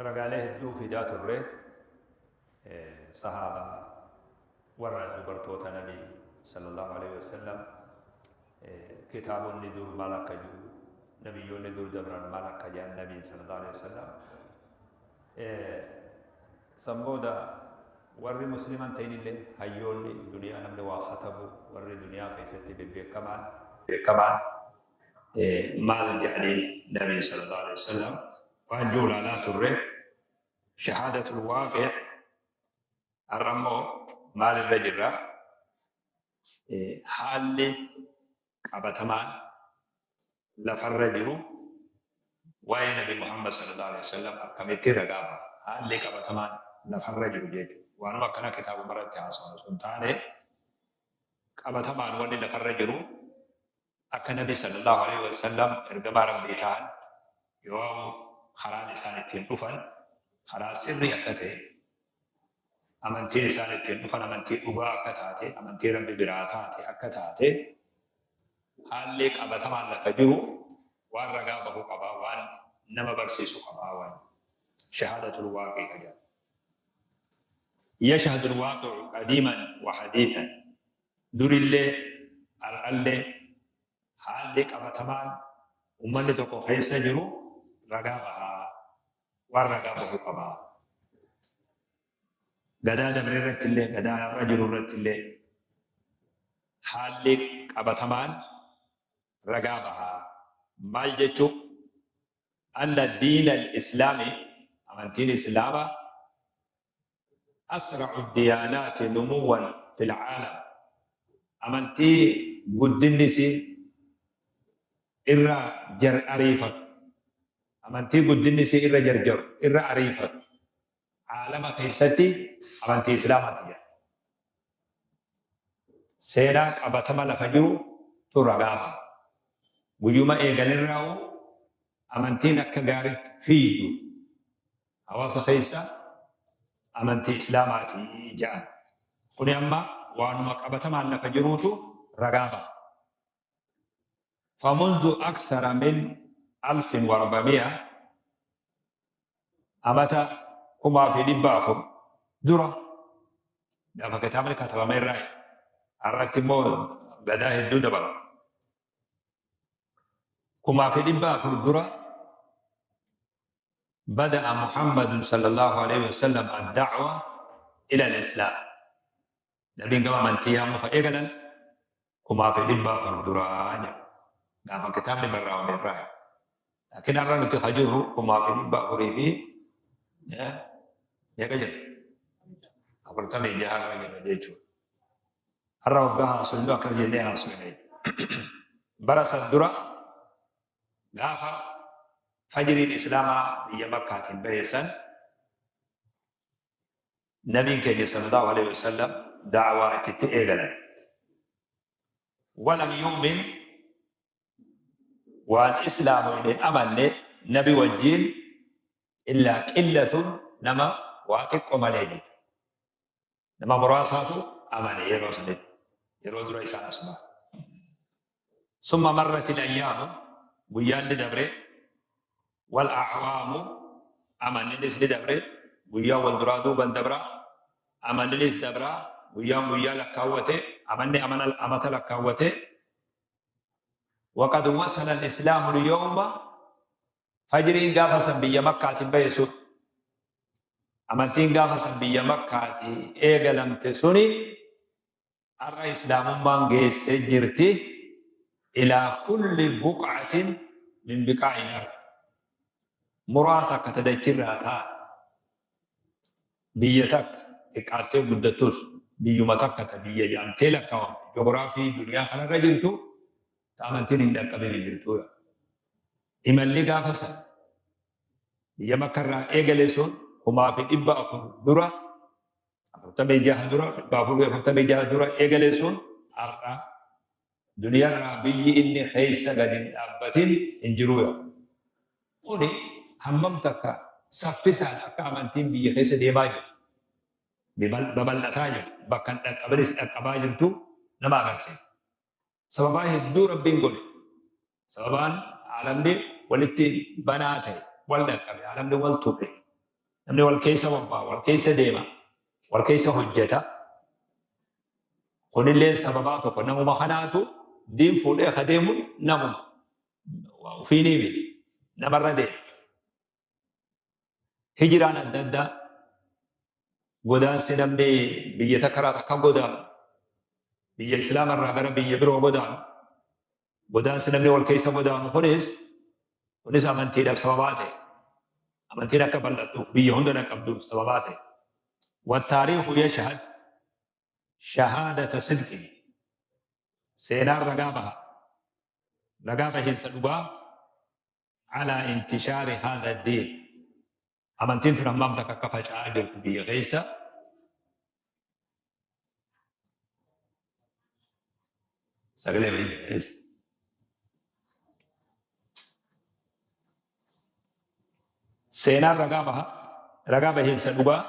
Ragaalee hedduu fidaa turre, sahaabaa, warra dubartoota Nabii sallallahu alaihi wasallam, kitaabonni dur maal akka jiru, nabiyyoonni dur dabran maal akka jedhan Nabiin sallallahu alaihi wasallam. San booda warri muslima hin ta'inillee, hayyoonni duniyaa, namni waa katabu, warri duniyaa keessatti bebbeekamaan beekamaan maal jedhaniin Nabiin sallallahu alaihi wasallam waan jiru ilaalaa turre, shahaadatul waaqi. Har'a immoo maal irra jirra? Haalli qabatamaan lafarra jiru waa'ee Nabi Muhammad sallallahu alaihi wasallam akkamitti ragaa ba'a? Haalli qabatamaan lafarra jiru jechuudha. Waanuma akkana kitaabuma irratti haasawnu osoo hin taane, qabatamaan wanni lafarra jiru akka Nabi sallallahu alaihi wasallam ergamaa Rabbii ta'an, yoo karaan isaan ittiin dhufan karaa sirrii akka ta'e, amantiin isaan ittiin dhufan amantii dhugaa akka taate, amantii Rabbi biraa taate akka taate, haalli qabatamaan lafa jiru waan ragaa bahu qaba, waan nama barsiisu qaba, waan shahaadatul waaqii ka jedhamu. Yashhadul waaqi'u qadiiman wa hadiithan, durillee har'allee haalli qabatamaan ummanni tokko keessa jiru ragaa bahaa, waan ragaa bahu qaba. Gadaa dabre irratti illee, gadaa har'a jiru irratti illee haalli qabatamaan ragaa baha. Maal jechuu? Anna diina al-islaami, amantiin Islaamaa, asra'u diyaanaati numuwwan fil aalam, amantii guddinni isii irra jar ariifatu, amantii guddinni isii irra jarjaru, irra ariifatu aalama keessatti amantii Islaamaati jedha. Seenaa qabatama lafa jiru tu ragaa baha. Guyyuma eegalerraa'uu amantiin akka gaaritti fiiydu hawaasa keessa amantii Islaamaati ja'an. Kuni amma waanuma qabatamaan lafa jiruutu ragaa baha. Famunzu akthara min alfin wa arbami'a, amata 1400 dura gaafa kitaabni katabame irraa, har'atti immoo gadaa hedduu dabala. 1400 dura bada'a Muhammadun sallallahu alaihi wasallam ad-da'wa ila al-Islam. Nabiin gama amantii yaamuu ka eegalan 1400 duraa jedha. Gaafa kitaabni barraawame irraa. Laakiin har'a nuti ka jirru 1400 fi meeqa jedha? 46 irra jirra jechuudha. Har'a waggaa haasofnu akkas jennee haasofna. Bara san dura gaafa fajriin Islaamaa biyya Makkaatiin bahe san, Nabiin keenya sallallahu alaihi wasallam da'waa achitti eegalan. Walam yu'min, waan Islaamu hin amanne Nabi wajjiin, illaa qillatun, nama waa xiqqo malee jechuudha. Nama muraasaatu amane yeroo sanitti, yeroo dura isaan as bahan. Summa marratil ayyaamu, guyyaan ni dabre, wal a'waamu, amanninis ni dabre, guyyaan wal duraa duuban dabra, amanninis dabra, guyyaan guyyaa lakkaawwate, amanni amana amata lakkaawwate. Waqad wasala al-islaamu al-yawma, fajriin gaafa san biyya Makkaatiin bahe sun, amantiin gaafa san biyya Makkaatii eegalamte suni, har'a Islaamummaan geessee jirti ilaa kulli buq'atin min biqaa'il ard, muraa takka ta dachirraa taate, biyya takka xiqqaattee guddattus, biyyuma takka ta biyya jedhamtee lakkaawamte jogiraafii duniyaa kanarra jirtu ta amantiin hin dhaqqabin hin jirtu. Imalli gaafa san biyya Makkarraa eegale sun 1400 dura, 46 dura, 446 dura eegale sun, har'a duniyarraa biyyi inni keessa gad hin dhaabbatin hin jiru. Kuni hammam takka saffisaan akka amantiin biyya keessa deemaa jiru, babal'ataa jiru, bakka hin dhaqqabinis dhaqqabaa jirtu nama agarsiisa. Sababaa hedduu Rabbiin godhe. Sababaan aalamni walitti banaa ta'e, wal dhaqqabe, aalamni wal tuqe. Namni wal keessa bobbaa, wal keessa deema, wal keessa hojjeta. Kunillee sababaa tokko namuma kanaatu diin fuudhee ka deemu namuma. Waa ufiinii miti. Namarra deema. Hijiraan adda addaa godaansi namni biyya takka irraa takka godaanu biyya islaama irraa gara biyya biroo godaanu godaansi namni wal keessa godaanu kunis amantiidhaaf sababaa ta'e. Amantiin akka bal'attuuf biyya hunda dhaqqabduuf sababaa ta'e. Wattaariiku yashhad shahaadata sidqi seenaan ragaa baha ragaa bahiinsa dhugaa alaa intishaari haadha diin amantiin tun hammam takka akka faca'aa jirtu biyya keessa sagalee wayii jira eessa seenaan ragaa baha ragaa bahiinsa dhugaa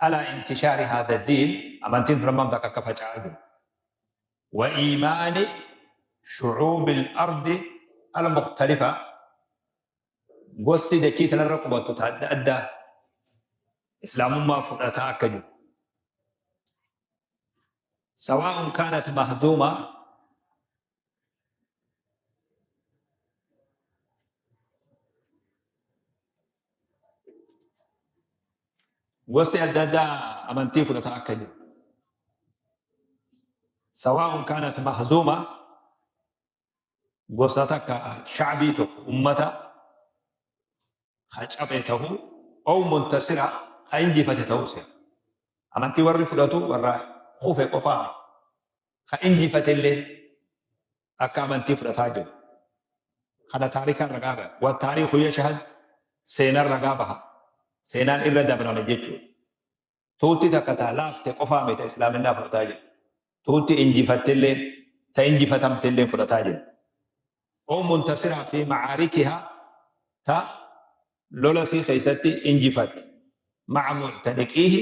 alaa intishaari haadha diin amantiin tun hammam takka akka faca'aa jiru wa iimaani shucuubil ardi al-mukhtalifa gosti dachii tanarra qubattu ta adda addaa islaamummaa fudhataa akka jiru sawaa'un kaanat mahzuuma gosti adda addaa amantii fudhataa akka jiru sawaa'un kaanat mahzuuma gosa takka sha'bii tokko ummata ka cabe tahu ow muntasira ka injifate ta'uu seera. Amantii warri fudhatu warra kufe qofaa miti. Ka injifate illee akka amantii fudhataa jiru. Kana taarikaan ragaa baha. Wa taariiku yashhad seenaan ragaa baha. Seenaan irra dabrame jechuudha. Tuutti takka ta laafte qofaa miti ta islaaminaa fudhataa jirtu. Tuutti injifattelleen ta injifatamtelleen fudhataa jirti. Ow muntasiraa fi macaarikihaa ta lola isii keessatti injifatte. Maca muctaniqiihi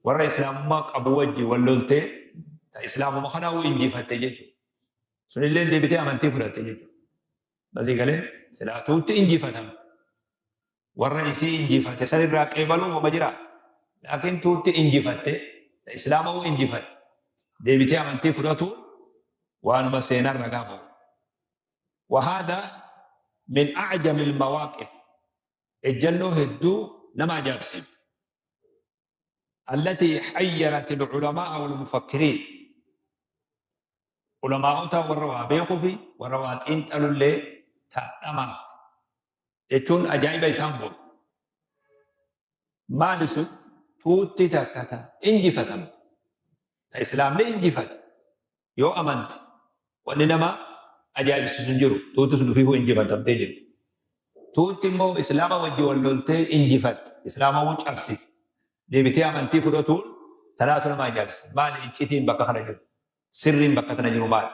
warra islaamummaa qabu wajji wal loltee ta islaamuma kanaa'uu injifatte jechuudha. Sunilleen deebitee amantii fudhatte jechuudha. Basii galee silaa tuutti injifatamte. Warra isii injifate san irraa qeebaluun wama jira. Laakiin tuutti injifatte, ta islaamawuu injifatte, deebitee amantii fudhatuun waanuma seenaan ragaa bahu. Wa haadha min a'jami al-mawaaqif ejjannoo hedduu nama ajaa'ibsiiftu. Allatii hayyarat al-ulamaa'a wal-mufakkiriin ulamaa'ota warra waa beekuu fi warra waa xiinxalullee ta dhamaafte jechuun ajaa'iba isaan goote. Maali sun tuutti takka ta injifatamte ta islaamni injifate yoo amante wanni nama ajaa'ibsiisu hin jiru. Tuutti sun ofiifuu injifatamtee jirti. Tuutti immoo islaama wajji wal loltee injifatte. Islaama wuu cabsite. Deebitee amantii fudhatuun tanaatu nama ajaa'ibsiisa. Maali iccitiin bakka kana jiru? Sirriin bakka tana jiru maali?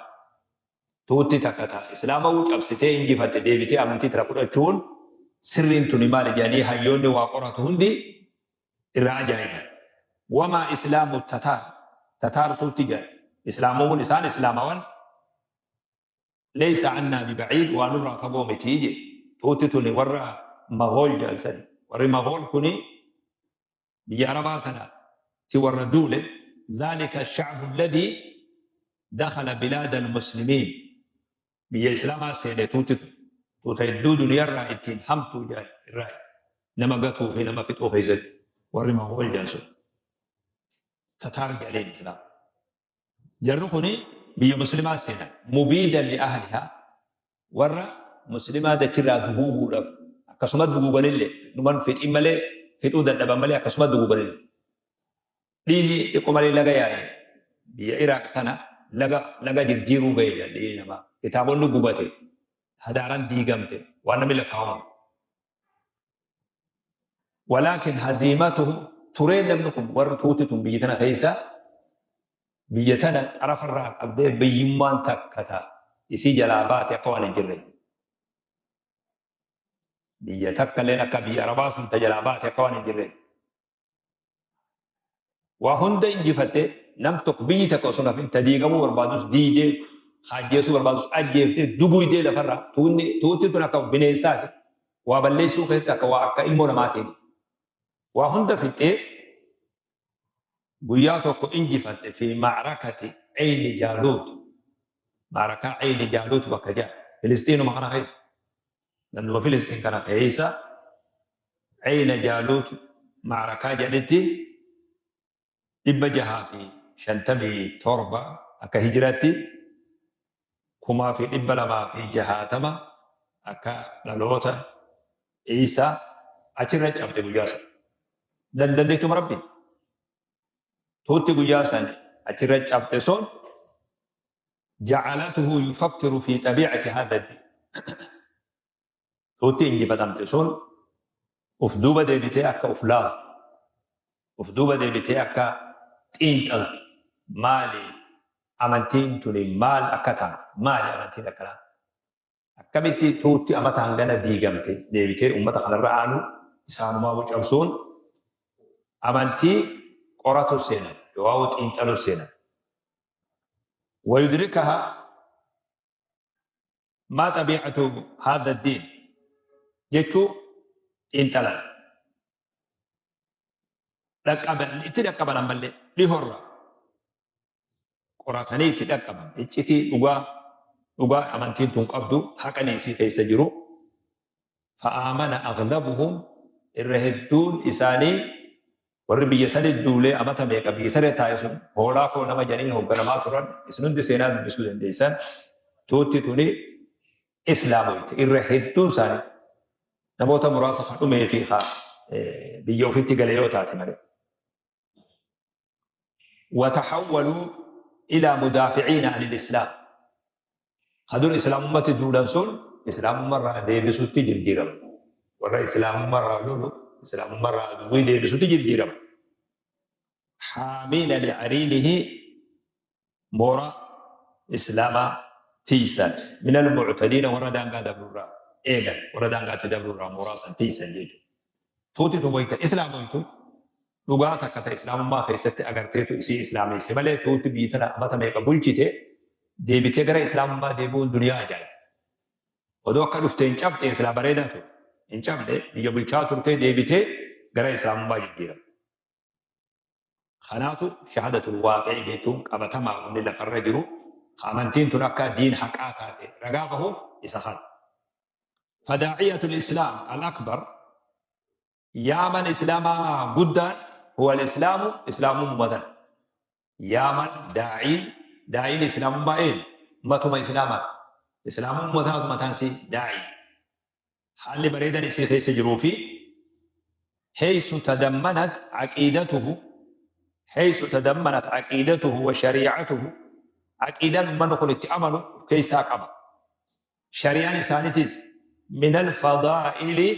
Tuutti takka ta islaama wuu cabsitee injifatte deebitee amantii tana fudhachuun sirriin tuni maali jedhanii hayyoonni waa qoratu hundi irraa ajaa'iban. Wamaa islaamu tataar, tataar tuutti jedhan. Islaamomuun isaan islaamawan leysa annaa biba'iid waa nurraa fagoo miti jedhe. Tuutti tuni warra Magool jedhan sani. Warri Magool kuni biyya Arabaa tana ti warra duule. Zaalika sha'bu alladhii dakhala bilaada almuslimiin. Biyya Islaamaa seene tuuti tun tuuta hedduu duniyarraa ittiin hamtuu jedhan irraayi. Nama gatuu fi nama fixuu keessatti warri Magool jedhan sun Tataar jedhaniin Islaama. Jarri kuni biyya Muslimaa seenan mubiidan li ahlihaa warra Muslimaa dachirraa duguuguudhaaf akkasuma duguuganillee numan fixin malee fixuu dadhaban malee akkasuma duguuganillee. Dhiigni xiqqo malee laga yaa'e biyya Iraaq tana laga laga jirjiiruu gahe jedhan dhiigni namaa. Kitaabonni gubate, hadaaran diigamte, waan namni lakkaa'uun. Walaakin haziimatuhu tureen namni kun warri tuuti tun biyya tana keessa biyya tana xarafarraa qabdee biyyummaan takka ta isii jalaa baate akka waan hin jirre. Biyya takka illeen akka biyya Arabaa tun ta jalaa baate akka waan hin jirre. Waa hunda injifattee nam tokko biyyi takka osoo hin hafin ta diigamuu barbaadus diidee ka ajjeesuu barbaadus ajjeeftee duguydee lafarraa tuunni tuutti tun akka bineensaati waa balleessuu keessatti akka waa akka ilmoo namaatiin. Waa hunda fixxee guyyaa tokko injifatte fi ma'rakati Eyni Jaaluut, ma'rakaa Eyni Jaaluut bakka jedhan, Filisxiinuma kana keessa, ganduma Filisxiin kana keessa Eyna Jaaluut ma'rakaa jedhanitti 657 akka hijiraatti, 2260 akka dhaloota Iisaa, achirra cabde guyyaa san. Dandeettuma Rabbii. Tuutti guyyaa san achirra cabde sun ja'alatuhu yufakkiru fi xabiicati haadha diin. Tuutti injifatamte sun uf duuba deebitee akka uf laaltu, uf duuba deebitee akka xiinxaltu, maali amantiin tuni, maal akka taate, maali amantiin akkanaa, akkamitti tuutti amata hangana diigamte deebitee ummata kanarra aanu isaanumaa cabsuun amantii qoratu seenan yookaan xiinxaluu seenan. Wayudrikaha maa xabiicatu haadha diin jechuu xiinxalan. Dhaqqaban, itti dhaqqaban, ammallee dhihorraa qoratanii itti dhaqqaban iccitii dhugaa dhugaa amantiin tun qabdu, haqani isii keessa jiru. Fa'aamana aglabuhum, irra hedduun isaanii, warri biyya sani duulee amata meeqa biyya sani taa'e sun, hoolaa koo nama jedhaniin hoogganamaa turan, isin hundi seenaa dubbisuu dandeessan, tuutti tuni islaamoyte irra hedduun isaanii, namoota muraasa ka dhumee fi ka biyya ofitti gale yoo taate malee. Wataxawwaluu ilaa mudaaficiina anil islaam. Ka dur islaamummatti duulan sun islaamummarraa deebisutti jirjiiraman. Warra islaamummarraa lolu, islaamummarraa aduwwii deebisutti jirjiiraman. Haamiina li'ariinihi, mooraa islaamaa tiiysan, minal mu'tadiina, warra daangaa dabrurraa eegan, warra daangaatti dabrurraa mooraa san tiiysan jechuudha. Tuuti tun wayta islaamoytu dhugaa takka ta islaamummaa keessatti agarteetu isii islaameyse malee, tuuti biyyi tana amata meeqa bulchite deebitee gara islaamummaa deebi'uun duniyaa ajaa'iba. Odoo akka dhufte hin cabxee silaa bareedaa ture. Hin cabne, biyya bulchaa turtee deebitee gara islaamummaa jijjiiramte. Kanaatu shahaadatul waaqii jechuun qabatamaa wanni lafarra jiru ka amantiin tun akka diin haqaa taate ragaa bahuuf isa kana. Fadaa'iyatul Islaam al-akbar, yaaman Islaamaa guddaan, huwa al-Islaamu, Islaamummaa tana. Yaaman daa'iin daa'iin Islaamummaa eenyu? Matuma Islaamaa. Islaamummaa taatu mataan isii daa'ii. Haalli bareedan isii keessa jiruu fi heysu tadammanat aqiidatuhu heysu tadammanat aqiidatuhu wa shariicatuhu, aqiidaan ummanni kun itti amanu of keessaa qaba. Shari'aan isaanitis minal fadaa'ili,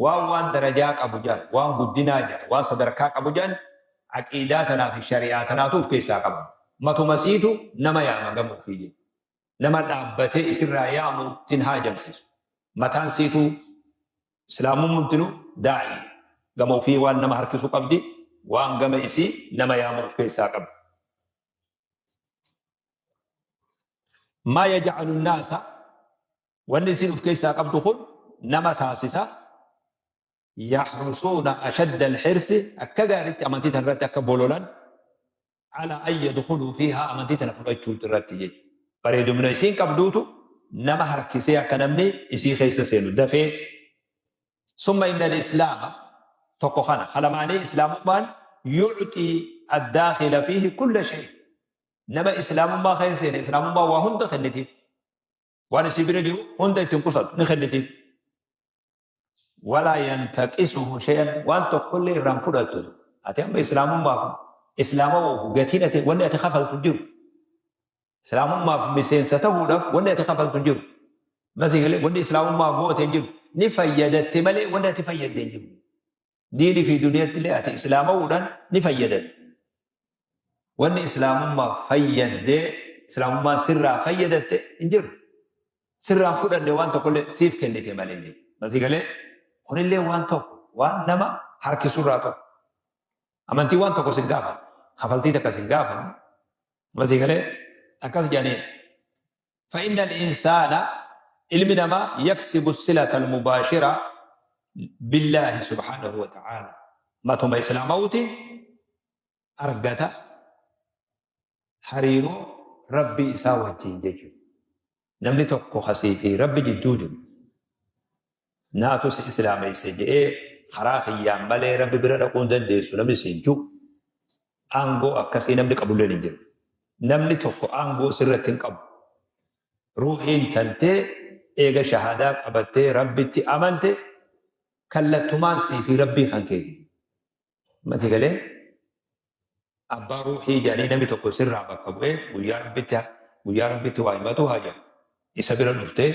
waan waan darajaa qabu jedhan, waan guddinaa jedhan, waan sadarkaa qabu jedhan, aqiidaa tanaa fi shari'aa tanaatu of keessaa qaba. Matuma isiitu nama yaama gama ofii jechuudha. Nama dhaabbatee isirraa yaamu ittiin haajamsiisu. Mataan siituu islaamummaatinu daa'iidha. Gama ofii waan nama harkisu qabdi, waan gama isii nama yaamu of keessaa qabdi. Maa yaj'alu naasa, wanni isiin of keessaa qabdu kun nama taasisa, yahrusuuna ashadda alhirsi, akka gaariitti amantii tana irratti akka bololan, ala an yadkhuluu fiihaa, amantii tana fudhachuu irratti jechuudha. Bareedumna isiin qabduutu nama harkisee akka namni isii keessa seenu dafee. Summa inna al-islaama, tokko kana kalamaanii, islaamummaan yu'xii addaakhila fiihi kulla shay, nama islaamummaa keessa seene islaamummaa waa hunda kennitiif, waan isii bira jiru hunda ittiin qusatu ni kennitiif. Walaa yantaqisuhu shay'an, waan tokkollee irraan fudhattu. Ati amma islaamummaaf islaamawuuf gatiin ati wanni ati kafaltu hin jiru. Islaamummaaf miseensa ta'uudhaaf wanni ati kafaltu hin jiru. Masii galee wanni islaamummaa goote hin jiru. Ni fayyadatte malee wanni ati fayyadde hin jiru. Diinii fi duniyatti illee ati islaamawuudhaan ni fayyadatte. Wanni islaamummaaf fayyaddee islaamummaan sirraa fayyadatte hin jiru. Sirraan fudhanne waan tokkollee, siif kennite malee jechuudha. Masii galee kunillee waan tokko waan nama harkisurraa tokko. Amantii waan tokko sin gaafanne. Kafaltii takka sin gaafanne. Masii galee akkas jedhaniin. Fa'inna al-insaana, ilmi namaa, yaksibu silata al-mubaashira billaahi subhaanahu wa ta'aala. Matuma islaamawuutiin argata hariiroo Rabbii isaa wajjiin jechuudha. Namni tokko ka sii fi Rabbi jidduu jiru naatu si islaameyse je'ee karaa kiyyaan malee Rabbi bira dhaquu hin dandeessu namni siin ju'u aangoo akkasii namni qabulleen hin jiru. Namni tokko aangoo sirratti hin qabu. Ruuhiin tantee eega shahaadaa qabattee Rabbitti amante kallattumaan sii fi Rabbii kan keeti. Amma sii galee? Abbaa ruuhii jedhanii namni tokko sirraa bakka bu'ee guyyaa Rabbitti guyyaa Rabbitti waa himatuu haa jedhu. Isa bira dhuftee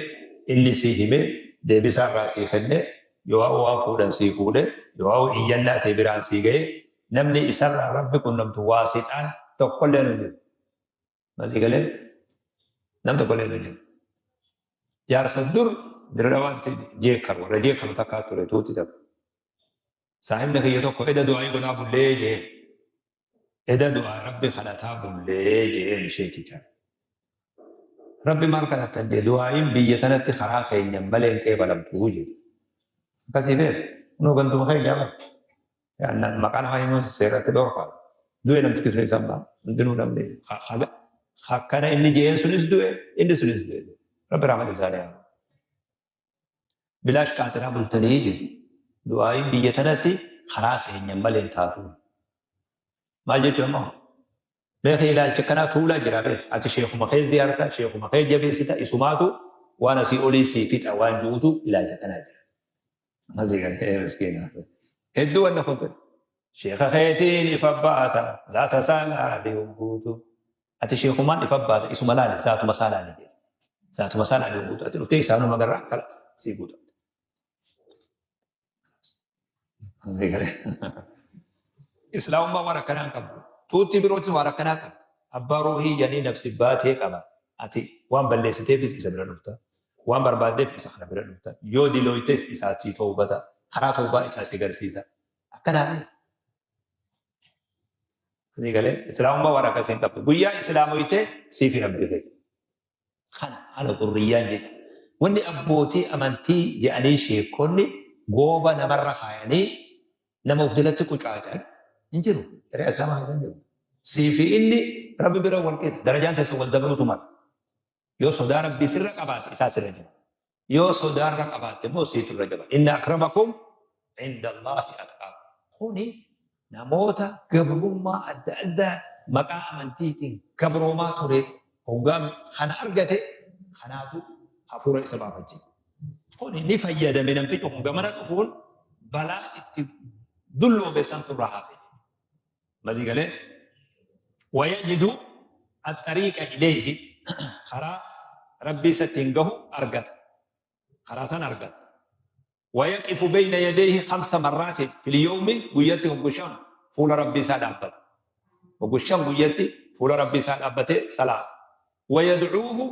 inni sii himee deebisaa irraa sii kennee yoo waan fuudhan sii fuudhee yoo iyyannaa tee biraan sii ga'ee namni isarraa Rabbi qunnamtu waasixaan tokkolleen hin jiru. Amma sii galee? Nam tokkolleen hin jiru. Jaarsa dur Dirre Dhawaatti jeekkaru warra jeekkaru takkaa ture tuuti takka. Saahibni kiyya tokko eda du'aa'ii godhaa bullee je'een. Eda du'aa Rabbi kadhataa bullee je'een sheekichaan. Rabbi maal kadhattan jee du'aa'iin biyya tanatti karaa keenyan malee hin qeebalamtu jedhe. Akkasii beek kunoo ganduma keenyaa bar. Maqaa namaa himuun seeratti dhorkaadha. Du'e namtichi sunis amma hundinuu namni akkana inni je'een sunis du'e inni sunis du'e. Rabbi rahmata isaanii haa godhu. Bilaash qaaxiraa bultanii jedhu. Du'aa'iin biyya tanatti karaa keenyan malee hin taatu. Maal jechuun ammoo? Beeki ilaalchi akkanaa tuulaa jira beeki. Ati sheekuma kee ziyaarta, sheekuma kee jabeessita, isumaatu waan asii olii sii fixa waan jirutu ilaalcha akkanaa jira. Amma sii galee miskiina. Hedduu wanna kun ture. Sheeka keetiin ifa baata, zaata isaa laali guutu. Ati sheekumaan ifa baata isuma laali zaatuma isaa laali jedhe. Zaatuma isaa laali guutu ati dhuftee isaanuma garraa kalaas sii guutu. Islaamummaa waan akkanaa hin qabdu. Tuutti birootis waan akkanaa qabdi. Abbaa ruuhii jedhanii nafsi baatee qaba. Ati waan balleessiteefis isa bira dhufta. Waan barbaaddeef isa kana bira dhufta. Yoo dilooyteef isaa sii towbata. Karaa towbaa isaa si garsiisa. Akkanaa mee? Sii galee islaamummaa waan akkasii hin qabdu. Guyyaa islaamoyte siif hin abdii keeti. Kana kana hurriyyaan jechuudha. Wanni abbootii amantii jedhanii sheekonni gooba namarra kaayanii nama of jalatti qucaacan hin jiru. Shari'aa islaamaa keessa hin jiru. Sii fi inni Rabbi bira wal qixa. Darajaan teessan wal dabruutu mala. Yoo sodaa Rabbii sirra qabaate isaa sirra jira. Yoo sodaa irra qabaatte immoo siitu irra jaba. Inna akramakum indallaahi atqaakum. Kuni namoota gabrummaa adda addaa maqaa amantiitiin gabroomaa ture hoggaa kana argate kanaatu hafuura isa baafachiisa. Kuni ni fayyadame namtichi kun gamana dhufuun balaa itti dulloome santu irraa hafe. Masii galee wayajidu axxariiqa ileeyhi karaa Rabbii isa ittiin gahu argata. Karaa san argata. Wayaqifu beyna yadeyhi khamsa marraatin fil yawmi guyyatti hoggu 5 fuula Rabbii isaa dhaabbata. Hoggu 5 guyyatti fuula Rabbii isaa dhaabbatee salaata. Wayadcuuhu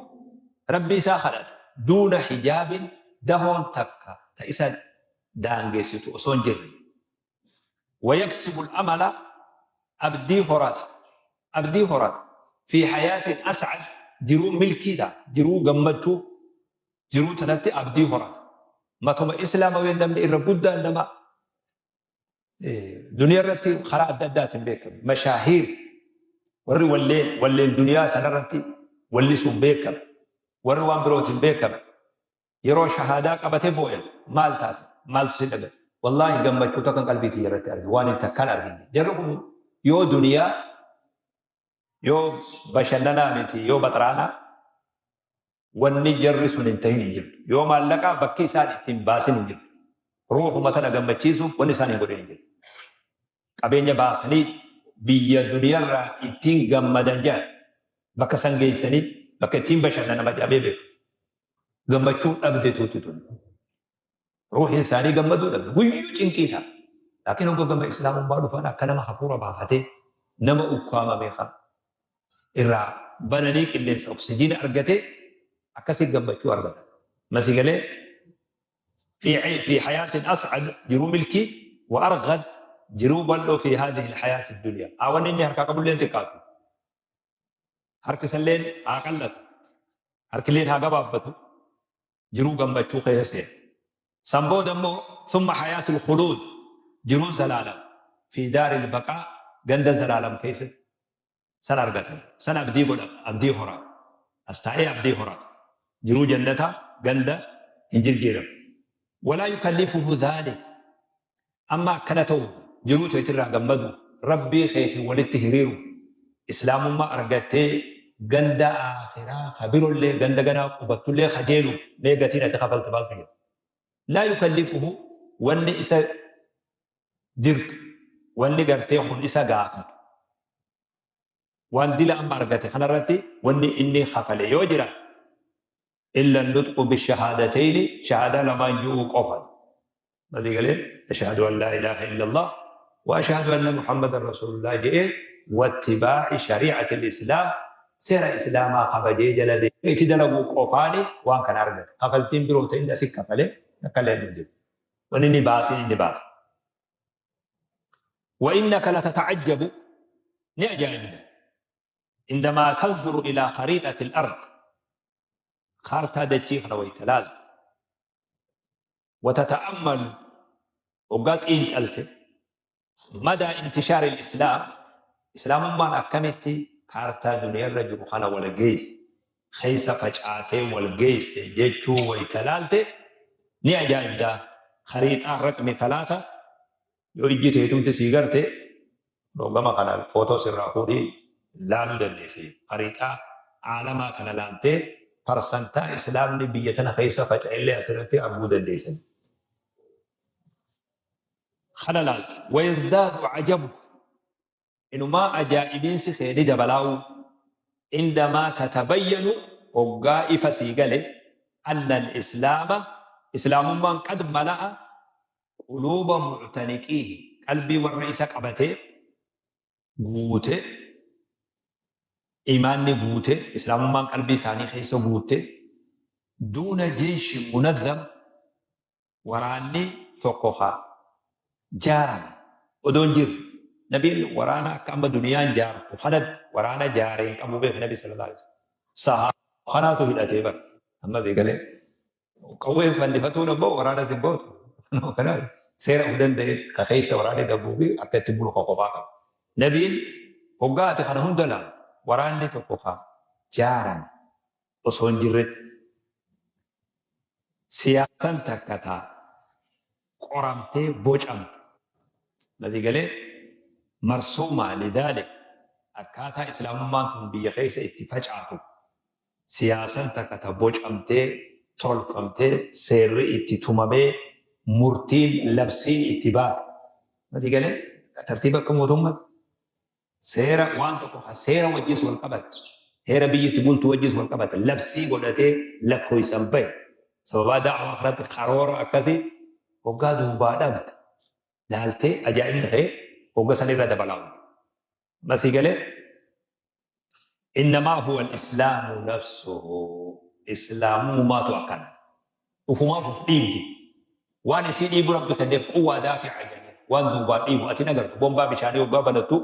Rabbii isaa kadhata. Duuna hijaabin dahoon takka ta isa daangessitu osoo hin jirre. Wayaksibul amala abdii horata abdii horata fi hayaatin as'ad jiruu milkii taate jiruu gammachuu jiruu tanatti abdii horata matuma islaamaween namni irra guddaan nama duniyaa irratti karaa adda addaatiin beekame mashaahiir warri walleen walleen duniyaa tanarratti wallisuun beekame warri waan birootiin beekame Yeroo shahaadaa qabate booya. Maal taate? Maaltu si dhaga'e? Wallaahi gammachuu takkan qalbii tiyya irratti arge. Waan hin takkaan argine. Jarri kun yoo duniyaa, yoo bashannanaa miti, yoo baxraanaa wanni jarri sun hin tahin hin jirtu. Yoo maallaqaa bakki isaan itti hin baasin hin jirtu. Ruuhuma tana gammachiisuuf wanni isaan hin godhin hin jirtu. Qabeenya baasanii biyya duniyarraa ittiin gammadan jedhan bakka san geessanii bakka ittiin bashannanama jedhamee beekama. Gammachuu dhabde tuutti tun. Ruuhiin isaanii gammaduu dhabde. Guyyuu cinqii ta'a. Laakiin hogga gama Islaamummaa dhufan akka nama hafuura baafatee nama ukkaamame ka irraa bananii qilleensa oksijiina argatee akkasii gammachuu argata. Masi galee fi hayaatin as'ad jiruu milkii wa arghad jiruu bal'oo fi haadhihi alhayaati dunya. Haa wanni inni harkaa qabullee hin xiqqaatu. Harki isalleen haa qal'atu, harkilleen haa gabaabbatu, jiruu gammachuu keessa seena. San booda immoo thumma hayaatul khuluud jiruu zalaalam. Fi daaril baqaa, ganda zalaalam keessatti san argatan. San abdii godha, abdii hora. As taa'ee abdii horata. Jiruu jannataa ganda hin jirjiiramne. Walaa yukallifuhu dhaalika. Amma akkana ta'uuf, jiruu teetirraa gammaduuf, Rabbii keetiin walitti hiriiruuf, Islaamummaa argattee ganda aakhiraa ka birollee, ganda ganaa qubattullee kajeeluuf mee gatiin ati kafalte maaltu jira? Laa yukallifuhu wanni isa dirqu, wanni gartee kun isa gaafatu, waan dila amma argate kanarratti wanni inni kafale yoo jiraate, illa nutqu bishahaadatayni, shahaadaa lamaan ju'uu qofa. Masii galee ashhadu an laa ilaaha illallah wa ashhadu anna muhammadan rasuulullah je'ee, wattibaa'i shari'ati islaam, seera islaamaa kabajee jala deemee itti dalaguu qofaani waan kana argate. Kafaltiin biroo ta'e inni asi kafale akka illee hin jiru. Wanni inni baasiin inni baase. Wa innaka latata'ajjabu, ni ajaa'ibda, indamaa tanzuru ilaa khariixati al-ard, kaartaa dachii kana wayta laaltu, wa tata'ammalu, hoggaa xiinxalte, madaa intishaari al-islaam, islaamummaan akkamitti kaartaa duniyarra jiru kana wal geesse, keessa facaatee wal geesse jechuu wayta laalte ni ajaa'ibda. Khariixaa raqmi talaata yoo ijji teetumti sii garte, kunoo gama kana footoo sirraa fuudhii laaluu dandeessa. Khariixaa aalamaa kana laaltee parsantaa islaamni biyya tana keessa faca'ellee asirratti arguu dandeessan. Kana laalte, wayazdaadu ajabuka, inumaa ajaa'ibiinsi kee ni dabalaa'u, indamaa tatabayyanu, hoggaa ifa sii gale, anna al-islaama, islaamummaan, qad mala'a quluuba mu'taniqiihi, qalbii warra isa qabatee guute, iimaanni guute, islaamummaan qalbii isaanii keessa guutte, duuna jeyshin munazzam, waraanni tokko ka jaarame odoo hin jirre. Nabiin waraana akka amma duniyaan jaartu kanatti waraana jaaree hin qabu beeki Nabi sallallahu alaihi wasallam. Sahaaba kanaatu hidhatee bara. Amma sii galee qawween fannifatuun ammoo waraana sin gootu. Kanaaf seera of danda'e ka keessa waraanni darbuu fi akka itti bulu ka kophaa qaba. Nabiin hoggaa ati kana hunda laalu waraanni tokko ka jaarame osoo hin jirretti, siyaasan takka ta qoramtee bocamte masii galee, marsuumaa lidhaalik, akkaataa islaamummaan tun biyya keessa itti facaatu siyaasan takka ta bocamtee tolfamtee, seerri itti tumamee, murtiin labsiin itti baate masii galee, tartiiba akka mootummatti seera waan tokko ka seera wajjis wal qabate, heera biyyi itti bultu wajjis wal qabate, labsii godhatee lakkooysan bahe, sababaa da'waa kanatti karoora akkasii hoggaa duubaa dhabde laaltee ajaa'ibni kee hogga san irra dabalaa. Masii galee, innamaa huwa al-islaamu nafsuhu, islaamummaatu akkana ufumaaf uf dhiibdi. Waan isii dhiibu Rabbi kenneef, quwwaa daafi'a jedhaniin, waan duubaa dhiibu ati hin agartu. Bombaa bishaanii hoggaa banattu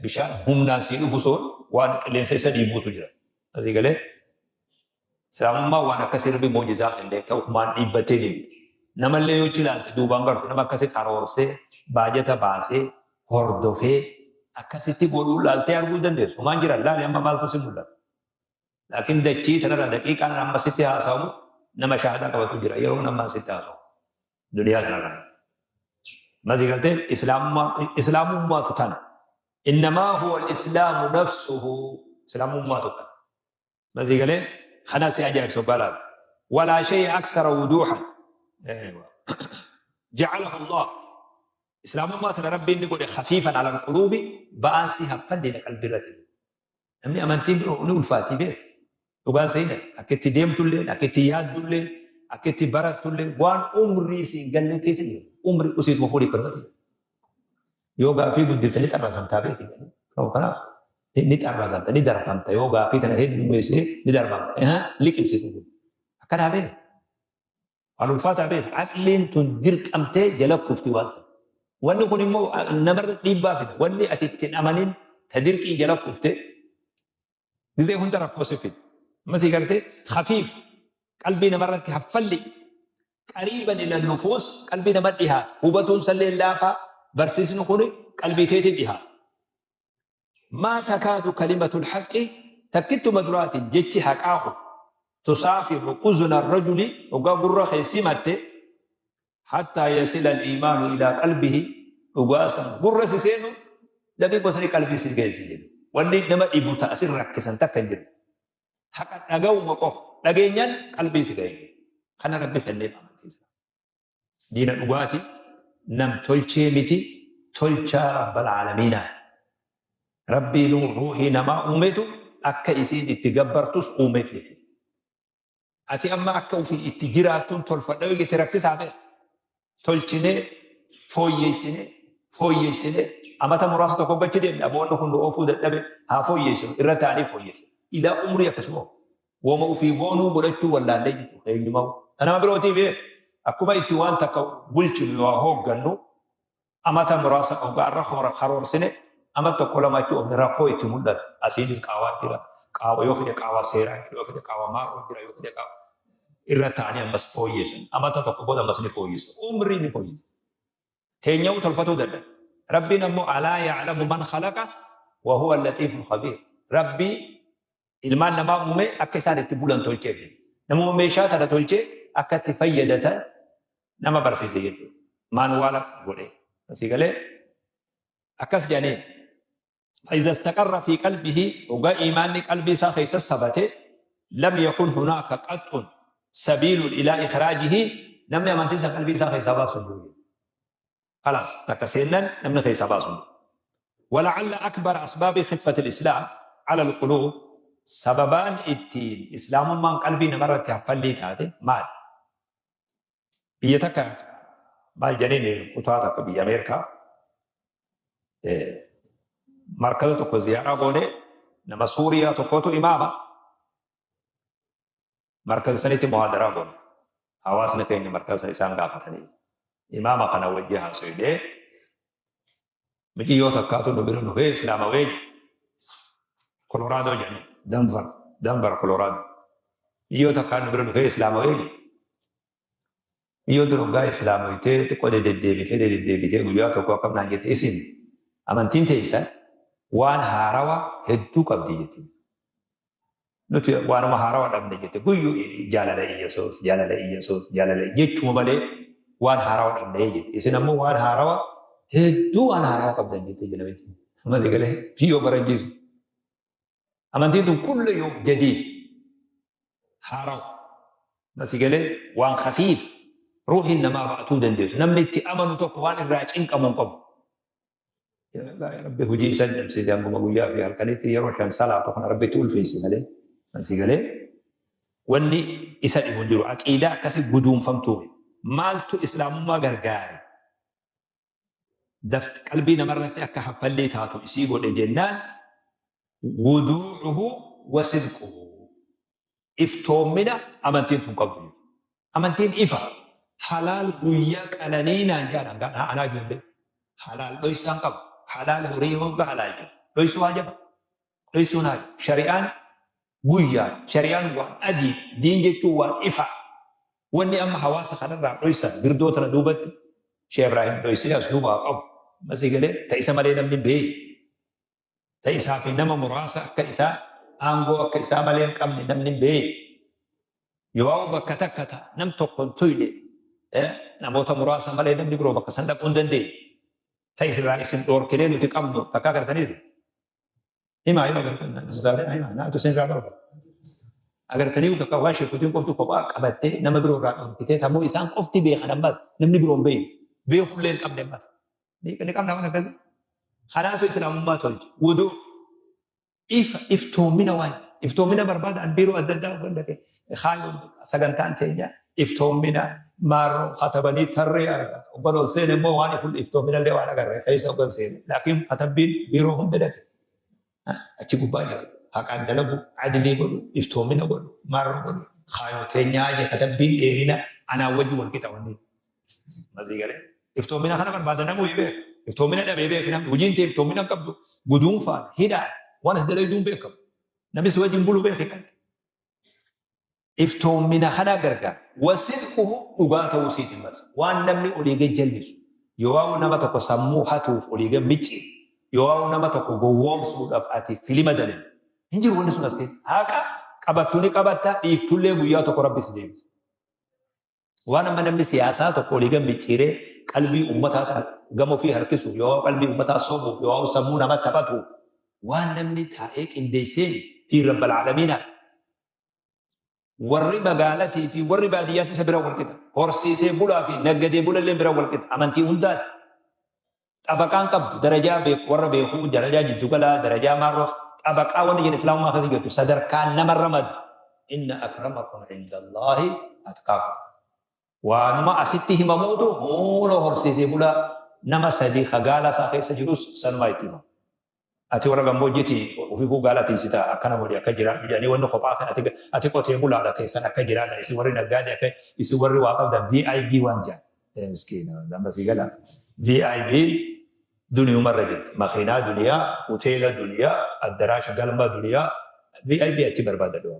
bishaan humnaan sii dhufu sun waan qilleensa isa dhiibuutu jira. Asii galee, islaamummaan waan akkasii Rabbi mu'jizaa kenneef, ta ufumaan dhiibbattee deemtu. Namallee yoo achi ilaalte duubaan gartu, nama akkasi karoorsee, baajata baasee, hordofee akkasitti godhuu laaltee arguu dandeessu. Homaan jiran laali, amma maaltu si mul'ata? Laakiin dachii tanarra daqiiqaan amma sitti haasawu nama shahaadaa qabatu jira yeroo amma sitti haasawu. Duniyaa tanarra. Masii galtee, islaamummaatu tana. Innamaa huwa al-islaamu nafsuhu, islaamummaatu tana. Masii galee, kana si ajaa'ibsu hoggaa laalu. Walaa shay'a akthara wuduuhan. Ja'alahu Allah. Islaamummaa tana Rabbiin ni godhe khafiifan alal quluubi, ba'aan si haffalleedha qalbii irratti. Namni amantiin biroo ni ulfaatii beeku. Dhugaan seena akka itti deemtullee, akka itti yaaddullee, akka itti barattullee waan umrii siin galle keessa jiru. Umrii usiituma fuudhii kanumatti jiru. Yoo gaaffii guddifte ni xarrasamtaa beeki. Kanaaf ni xarrasamta, ni darbamta, yoo gaaffii tana heddummeessite ni darbamta. Liqimsitu. Akkanaa beeku. Waan ulfaataa beeku. Aqliin tun dirqamtee jala kufti waan sana. Wanni kun immoo namarra dhiibbaa fida. Wanni ati itti hin amanin ta dirqiin jala kufte gizee hunda rakkoo si fida. Amma sii gartee, khafiif, qalbii namarratti haffalli, qariiban ila nufuus, qalbii nama dhihaata. Hubatuun sallee laafaa. Barsiisni kun qalbii teetiin dhihaata. Maa takaadu kalimatul haqqi takkittuma duraatiin jechi haqaa kun tusaafihu uzuna rajuli hoggaa gurra kee simatte hattaa yasila al-iimaanu ilaa qalbihi dhugaa san gurra si seenu daqiiquma sanii qalbii si geessi jedhu. Wanni nama dhibu ta asin rakkisan takka hin jiru. Haqa dhaga'uma qofa dhageenyan qalbii si gahe jedhu. Kana Rabbi kenneef amantii isaa. Diina dhugaati nam tolchee miti tolchaa rabbal aalamiinaati. Rabbiinuu ruuhii namaa uumetu akka isiin itti gabbartus uumeef jechuudha. Ati amma akka ufii itti jiraattuun tolfadha yoo jette rakkisaa beek. Tolchinee fooyyeessinee fooyyeessinee amata muraasa tokko gachi deemne aboo wanni kun nu oofuu dadhabe haa fooyyeessinu irra taa'anii fooyyeessan. Ilaa umrii akkasuma oofu. Woma ufii goonuu godhachuu wallaallee jechuudha eenyumaa. Ta nama birootii beek. Akkuma itti waan takka bulchinu yoo hooggannu amata muraasa hoggaa irra karoorsine ama tokko lama achi oofne rakkoo itti mul'atu. Asiinis qaawaa jira. Qaawa yoo fide qaawaa seeraa jira, yoo fide qaawaa maarroo jira, yoo fide qaawa irra ta'anii ammas fooyyeessan. Amata tokko booda ammas ni fooyyessa. Umrii ni fooyyessa. Teenya'uu tolfatuu dadhabe. Rabbiin ammoo alaa ya'lamu man khalaqa wa huwa al-latiiful khabiir. Rabbii ilmaan namaa uume akka isaan itti bulan tolcheef jedhe. Namuma meeshaa tana tolchee akka itti fayyadatan nama barsiise jechuudha. Maanuwaala godhee. Asii galee akkas jedhanii. فإذا استقر في قلبه وقا إيماني قلبي سا خيس السبته لم يكن هناك قط سبيل إلى إخراجه نمني أمانتي سا قلبي سا خيس باسن خلاص تكسينا نمني خيس باسن. ولعل أكبر أسباب خفة الإسلام على القلوب سببان التين إسلام من قلبي نمرت فلي تاتي مال biyya takka maal jedheen kutaa takka biyya Ameerikaa markaza tokko ziyaaraa goone nama Suuriyaa tokkotu imaama markaza sanitti muhaadaraa goone hawaasni keenya markaza san isaan gaafatanii imaama kana wajji haasoyne miciyyoo takkaatu nu bira dhufee islaamawee Koloraadoo jedhanii Danvar Danvar Koloraadoo miciyyoo takkaa nu bira dhufee islaamawee jedhe. Miciyyoon tun hoggaa islaamoytee xiqqoo dededdeebitee dededdeebitee guyyaa tokko akkam naan jette isin amantiin teessan waan haarawa hedduu qabdi jette. Nuti waanuma haarawa dhabne jette guyyu jaalala Iyyasuus jaalala Iyyasuus jaalala jechuma malee waan haarawa dhabne jette. Isin ammoo waan haarawa hedduu waan haarawa qabdan jette jedhamitti. Amma si galee biyyoo faranjiisu. Amantiin tun kullu yoom jadiid haarawa. Amma si galee waan khafiif ruuhiin namaa ba'atuu dandeessu. Namni itti amanu tokko waan irraa cinqamu hin qabu. Rabbi hojii isa dhabsiise hanguma guyyaa fi halkanitti yeroo shan salaatu kana Rabbitti ulfeesse malee asii galee wanni isa dhibu hin jiru. Aqiidaa akkasii guduunfamtuu maaltu islaamummaa gargaare daft qalbii namarratti akka haffallii taatu isii godhe jennaan wuduucuhu wa sidquhu iftoommina amantiin tun qabdu jechuudha. Amantiin ifa. Halaal guyyaa qalanii naan jedhan anaa ijoollee. Halaal dhoysaan qabu. Halaal horii hogga halaal jedhu. Dhoysuu haa jaba. Dhoysuun haa jaba. Shari'aan guyyaa shari'aan waan adii diin jechuun waan ifa. Wanni amma hawaasa kanarraa dhoysan birdoo tana duubatti Sheekh Ibraahim dhoysee as duubaa qabu. Masii galee ta isa malee namni beeku. Ta isaa fi nama muraasa akka isaa aangoo akka isaa malee hin qabne namni hin beeku. Yoo bakka takka ta nam tokko hin tuyne namoota muraasa malee namni biroo bakka san dhaquu hin dandeenye. Ta irraa isin dhoorkinee nuti qabnu takka agartaniitu. Himaa yoo agartan himaa naatu isin irraa dhorka. Agartanii takka waan sheekutiin qofti kophaa qabattee nama biroo irraa dhorkitee tammoo isaan qofti beekan ammas namni biroo hin beeku. Beekullee hin qabne ammas. Ni qabna waan akkasii. Kanaatu islaamummaa tolche. Wuduu ifa iftoomina waan iftoomina barbaada an biiroo adda addaa hoggan dhaqe kaayoon sagantaan teenya iftoomina maarroo katabanii tarree arga hoggan ol seene immoo waan iful iftoomina illee waan agarre keessa hoggan seene laakiin katabbiin biiroo hunda dhaqe achi gubbaa jira haqaan dalagu adilii godhu iftoomina godhu maarroo godhu kaayoo teenyaa je katabbiin dheerina anaa wajji wal qixa wanni Masii galee. Iftoomina kana barbaada namuu beeku. Iftoomina dhabee beeku namni. Hojiin tee iftoomina hin qabdu. Guduunfaan, hidhaan, waan as dalayduun beekamu. Namni si wajjin bulu beeki kan. Iftoomina kana gargaara. Wasidquhu dhugaa ta'uu isiitiin mas. Waan namni olii gad jallisu. Yoo nama tokko sammuu hatuuf olii gad micciiru, yoo nama tokko gowwoomsuudhaaf ati filima dalagdu, hin jiru wanni sun as keessa. Haqa qabattu ni qabatta, dhiiftullee guyyaa tokko Rabbi si deebisa. Waan amma namni siyaasaa tokko olii gad micciiree qalbii ummataa kana gama ofii harkisuuf, yoo qalbii ummataa sobuuf, yoo sammuu nama taphatuuf, waan namni taa'ee qindeessee miti. Diin Rabbal Aalamiinaa. Warri magaalatii fi warri baadiyyaatti isa bira wal qixa. Horsiisee bulaa fi naggadee bulallee bira wal qixa. Amantii hundaati. Xabaqaan qabdu darajaa beeku warra beekuu darajaa jiddugalaa darajaa maarroo xabaqaa wanni jedhe islaamummaa keessa jirtu sadarkaa namarra maddu. Inna akramakum indallaahi atqaakum. Waanuma asitti himamuutu huunoo horsiisee bulaa nama sadii ka gaala isaa keessa jirus sanumaa itti himama. Ati warra gammoojjiti ofiifuu gaala tiysita akkana godhi akka jiraadhu jedhanii wanni kophaa kee ati ati qotee bulaadha teessan akka jiraadha isin warri naggaade akka isin warri waa qabdan VIP waan jedhan ee miskiina amma sii gala VIP duniyumarra jirti makiinaa duniyaa hoteela duniyaa addaraasha galma duniyaa VIP achi barbaadadhu.